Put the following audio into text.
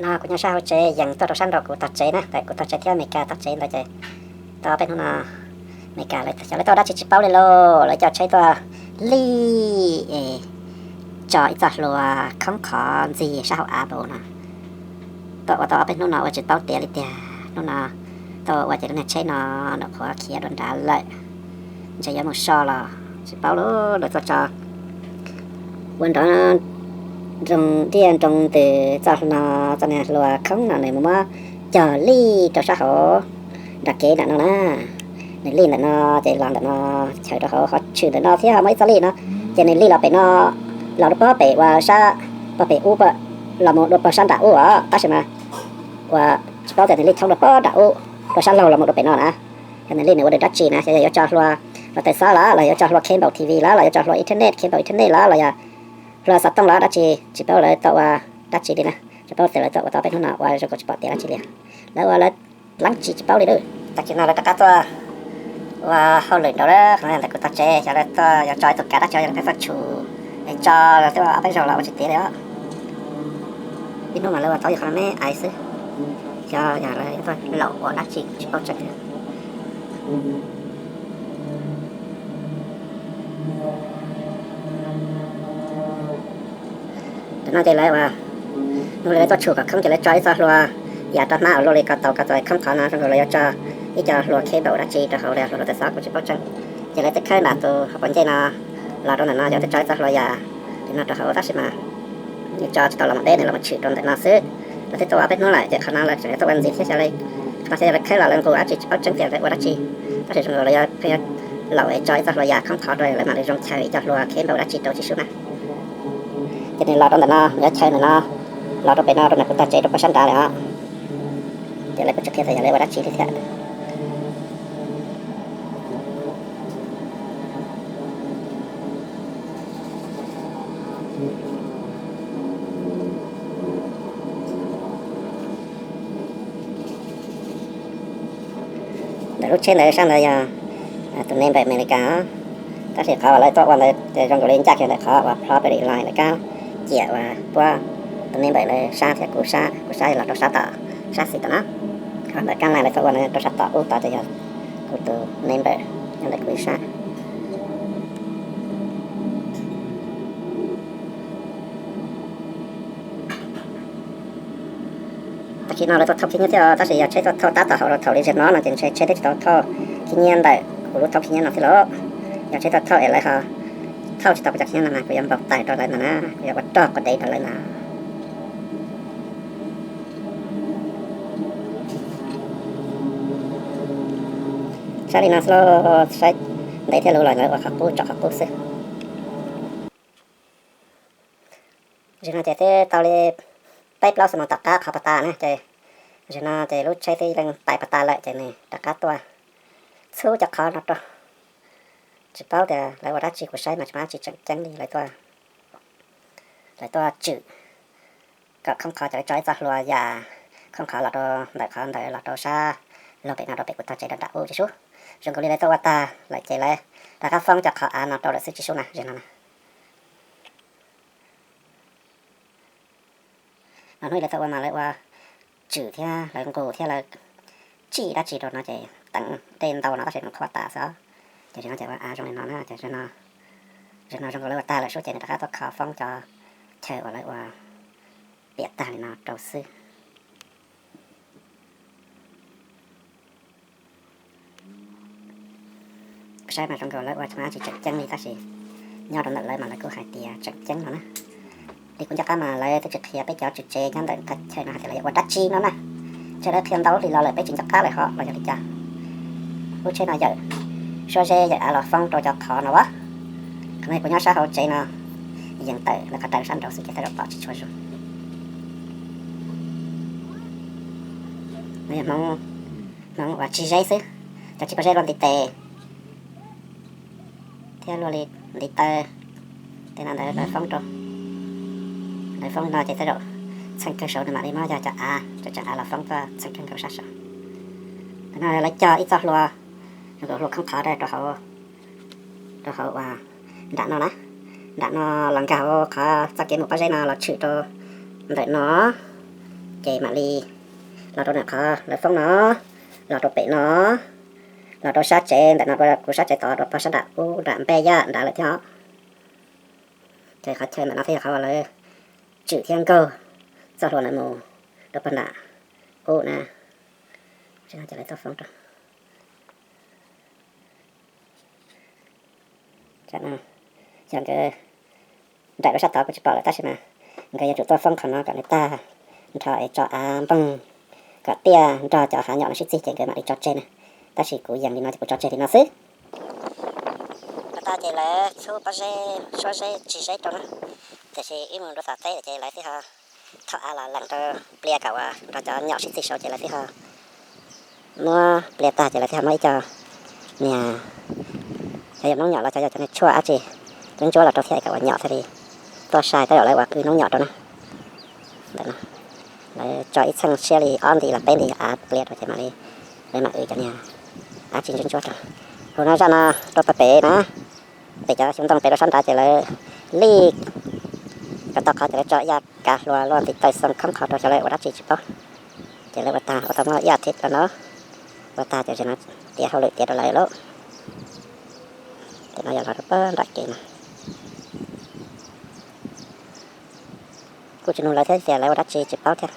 No kuv nyob sab hauv tsev yees tuaj rau sab nraud kuv tog tsev na, ntawm kuv tog tsev thiab Amelikas tog tsev ntawd ces tau ob peb hnub no Amelikas lawv xyov lawv tuaj ua dab tsi tsis paub li lauj, lawv coj tsheb tuaj lij es tso ib txoj hlua khoob qhov ntxig sab hauv av npaum no. Tuaj ua tau ob peb hnub no ua tsis paub tiav li tiag, hnub no tuaj ua ces lub niag tsheb no nram qhuav khiav dua nrad lawm, ntshe yuav mus so los tsis paub lauj, lawv tuaj tso ua nrov nroo diaj nroo ntws txoj no, txoj niag hlua khoob no nws mus muab cog lij rau sab hauv nram kev ntawm no na. Nws lij ntawm no ces los ntawm no chaws rau hauv qhov tshwm ntawm no thiab ho muaj ib txoj lij no, ces nws lij los pem no, los rau pob pem ua sab pob pem ub, los mus dua pob sab nram ub os, tab sis mas ua tsis paub tias nws lij thoob rau pob nram ub, rau sab laug los mus dua pem no na. Yog nws lij nws ua dab tsi na, xyov yog yuav tso hlua, hlua taws xob los los yuav tso hlua cable T V los los yuav tso hlua internet, cable internet los los yog hlua xov tooj los dab tsi, tsis paub lawv tuaj ua dab tsi li na, tsis paub tias lawv tuaj ua tau peb hnub no ua zoo nkaus tsis pom tias dab tsi li. Lawv ua lawv dlaab tsi tsis paub li lauj. Tag kis no lawv rov qab tuaj ua hauj lwm nraud lawm, qhov no ntawm kuv tog tsev, xyov lawv tuaj yuav tso ib tug kav dab tsi, yog lawv tuaj tshum es tso, lawv twb ua ob peb zaug los ua tsis tiav li os. Ib hnub mas lawv ua tau yog qhov me me xwb, xyov yog lawv tuaj laum ua dab tsi tsis paub tseeb thiab. Tam no ces lawv ua, hnub lawv tuaj tshum kom khoob ces lawv tso ib txoj hlua yam rau hmab ua luaj li ko taus ko taus khoob qhov no, zoo nkaus lawv yuav tso ib co hlua cable dab tsi rau hauv li, hlua taws xob kuv tsis paub tseeb. Ces lawv twb khawb nram tus hauv paus ncej no los rau ntawm no, yog twb tso ib txoj hlua yam li no rau hauv tab sis mas nws tso tsis tau los mus deb, nws los mus tshwm rau ntawm no xwb. Lawv twb tuaj ua peb hnub lawm ces qhov no lawv tseem tuaj ua ntxiv thiab, xyov li qhov no xyov lawv khawb los lawv nqus dab tsi tsis paub tseeb tias lawv ua dab tsi, tab sis zoo nkaus lawv yuav pheej yuav laum es tso ib txoj hlua yam khoob qhov rau lawv mam li zoo chaw ib co hlua cable dab tsi rau tsis sub na. Ces nws los rau ntawm no, yuav chaw ntawm no los rau pem no rau ntawm kuv tog tsev rau pem sab nrad lawm os. Ces lawv kuj tsis qhia tias yog lawv ua dab tsi li thiab. Ntawm lub tsheb ntawd sab ntawd yog tus neighbor Amelikas, tab sis qhov uas lawv tuaj ua ntawd ces zoo nkaus li ncaj kiag ntawm qhov uas property line lawv kab ciam uas puab tus neighbor lawv sab thiab kuv sab, kuv sab los rau sab tom, sab xis tom na. Qhov ntawm kab line lawv tuaj ua ntawd rau sab tom ub tod ces yog kuv tus neighbor nyob ntawm kuv ib sab. Tag kis no lawv tuaj thauj khib nyiab thiab, tab sis yog tsheb tuaj thauj tab tom hauv rau thaum li zaum no no ces ntshe tsheb twb tsis tau thauj khib nyiab ntawm kuv lub thoob khib nyiab no thiab lauj. Yog tsheb tuaj thauj es lawv ho thauj tsis tau kuv cov khib nyiab no mas kuv yuav npau taws rau lawv ntag na, kuv yuav ua rog quav dev rau lawv ntag. Saib li no xwb lauj, saib ntev thiab lug los lawv ua qhov qub tso qhov qub xwb. Zaum no ces twb tau li peb plaub xuab moos tom qab qhov pas tas na ces, zaum no ces lub tsheb twb yeej pais pas tas lawm ces nws rov qab tuaj txhub cov qhov no rau. Tsis paub tias lawv ua dab tsi, kuv saib mas tsis muaj dab tsi tseem ceeb li, lawv tuaj, lawv tuaj tswm kom khoob qhov ces lawv tso ib txoj hlua yam khoob qhov los rau ntawm qhov ntawd los rau sab laug pem no rau pem kuv tog tsev rau nram ub tsis sub. Zoo nkaus li lawv tuaj ua tag lawm ces lawv rov qab foob cov qhov av no rau lawm xwb tsis sub na, zaum no na. No hnub lawv tuaj ua mas lawv ua tswm thiab lawv nqus thiab lawv tsij dab tsi rau no ces teev tej ntau no tab sis nws qhuav tas xwb. Ces zaum no ces ua av zoo li no na, ces zaum no zoo nkaus lawv ua tag lawm sub ces nws rov qab tuaj kho foob cov chaw uas lawv ua piam tag li no rau xwb. Saib mas zoo nkaus lawv ua tsis muaj dab tsi tseem ceeb li tab sis nyob rau ntawm lawv mas lawv kuj hais tias tseem ceeb no na. Li kuv nco qab mas lawv twb tsis qhia peb cov tswv tsev nyob ntawm qhov chaw no hais tias lawv yuav ua dab tsi no na. Ntshe lawv qhia ntau lub hlis los lawm peb tsis nco qab lawm ho los yog li cas. Lub tsheb no yawm suab zeb yawm av los foob rau cov qhov no as. Qhov no kuv nyob sab hauv tsev no, yees tawm lawv qhov raws sab nraud xwb ces tej zaum pom tsis tshua zoo. No yog Hmoob, Hmoob uas tsig zeb xwb, cov tsig pob zeb luaj ntiv tes thiab luaj li ntiv taw. Tej no ntawd lawv foob rau, lawv foob li no ces tej zaum txheej kawg saud nws mam li muab yog cov av, cov tseem av los foob tuaj txheej kawg nkaus sab saud. Ntawm no lawv cog ib txoj hlua, hlua khoob qhov rau hauv, rau hauv uas nram no na, nram no los nkag hauv qhov txoj kev mus pob zeb no los tshwm rau ntawm no. Ces mam li los rau nram qhov lawv foob no, los rau pem no, los rau sab tsev ntawm no, kuv sab tsev tod rau pog sab nram ub nram npej yaj nrad lawm thiab os. Ces qhov chaw ntawm no thiaj yog qhov uas lawv tswm thiab nkaug txoj hlua ntawd mus rau pog nram ub na. Ces lawv tuaj foob rau Yog nkawd nraim rau sab tod kuv tsis pom lawm tab sis mas nkawd yuav tsum tuaj foob qhov no kom nws tag nrho es tso av npoog kom tiaj nrog cov hav nyom no sib txig ces nkawd mam li tso tseg na. Tab sis kuv yees li no ces kuv tso tseg li no xwb. Rau tag ces lawv txhub pob zeb suab zeb tsis zeb rau na. Tiam sis wb mus rau tom teb ces lawv twb ho thauj av los lees rau plia kom uas nrog cov nyom sib txig saud ces lawv twb ho muab plia tag ces lawv twb ho muab ib co niag, cov yog noob nyom los cov yog cov niag tshuaj dab tsi ntsuab ntsuab los rau thiab kom uas nyom thiaj li tuaj sai tej zaum lawv uas qw noob nyom rau na. Ntawm no lawv tso ib txheej siab li ob nti los peb nti av plia rau ces mam li lawv mam qw cov niag dab tsi ntsuab ntsuab rau. Hu no zaj no rau pem pem na, pem cov xyoob ntoo pem rau sab nrad ces lawv li kom tau qhov ces lawv tso ib yam kav hlua luaj ntiv taw xoo khoob qhov rau xyov lawv ua dab tsi tsis paub. Ces lawv ua tag ua tau muaj ib as thiv rau no, ua tag ces no tiav hauj lwm tiav rau lawv lauj. Ces no yog los rau pem nram kev no. Kuj tsis nug lawv thiab tias lawv ua dab tsi tsis paub thiab.